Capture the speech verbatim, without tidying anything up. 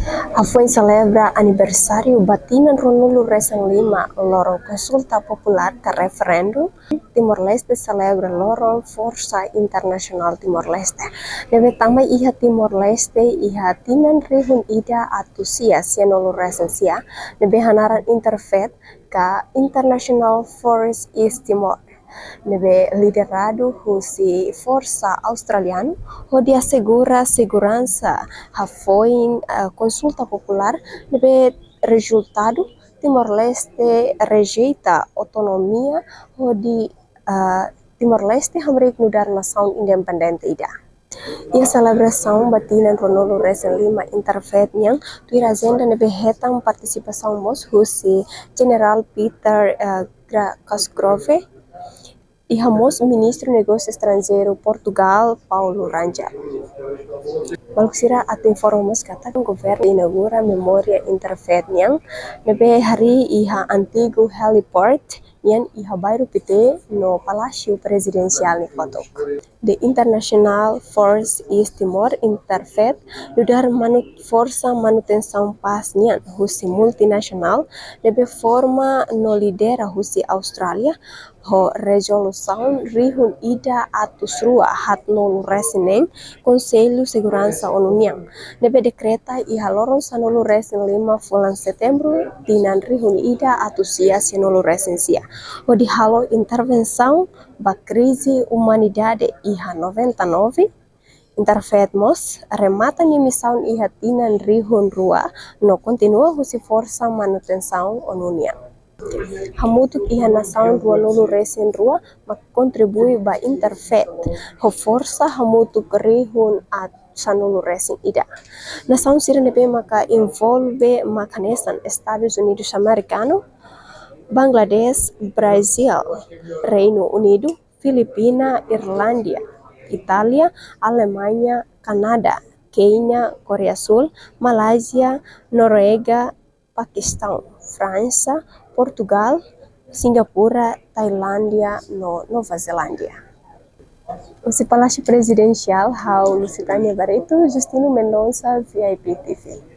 Hafoin selebra aniversáriu ba tinan ruanulu resin lima loron konsulta populár ka referendum, Timor-Leste selebra loron Forsa Internasionál Timor-Leste. Ne'ebé tama iha Timor-Leste iha tinan rihun ida atus sia sianulu resin sia, ne'ebé hanaran INTERFET ka International Force East Timor, ne'ebé lideradu husi forsa australianu, hodi asegura seguransa hafoin, eh, konsulta populár, ne'ebé rezultadu Timor-Leste rejeita autonomia, hodi, eh, Timor-Leste hamriik nu'udar nasaun independente ida. Iha selebrasaun ba tinan ruanulu resin lima INTERFET nian, tuir ajenda ne'ebé hetan partisipasaun mós husi Jenerál Peter, eh, Gra-, Cosgrove, iha mós Ministru Negósiu Estranjeiru Portugál, Paulo Rangel. Maluk sira, atu informa mós katak governu inaugura memória INTERFET nian, ne'ebé harii iha antigu heliport nian iha bairru Pité no Palásiu Prezidensiál nia kotuk. The International Force East Timor, INTERFET, nu'udar manu-, forsa manutensaun pás nian husi multinasionál, ne'ebé forma no lidera husi Austrália, ho rezolusaun rihun ida atus rua haatnulu resin neen Konsellu Seguransa ONU nian, ne'ebé dekreta iha loron sanulu resin lima fulan Setembru, tinan rihun ida atus sia sianulu resin sia, hodi halo intervensaun ba krize umanidade iha noventa e nove. INTERFET mós remata nia misaun iha tinan rihun rua no kontinua husi forsa manutensaun ONU nian. Hamutuk iha nasaun ruanulu resin rua mak kontribui ba INTERFET, ho forsa hamutuk rihun atus sanulu resin ida. Nasaun sira ne'ebé maka envolve mak hanesan Estadus Unidus Amerikanu, Bangladesh, Brazíl, Reinu Unidu, Filipina, Irlándia, Itália, Alemaña, Kanadá, Kénia, Koreia Súl, Malázia, Noruega, Pakistaun, Fransa, Portugál, Singapura, Tailándia no Nova Zelándia. Husi Palásiu Prezidensiál, ha'u Lusitânia Barreto, Justino Mendonça, V I P T V.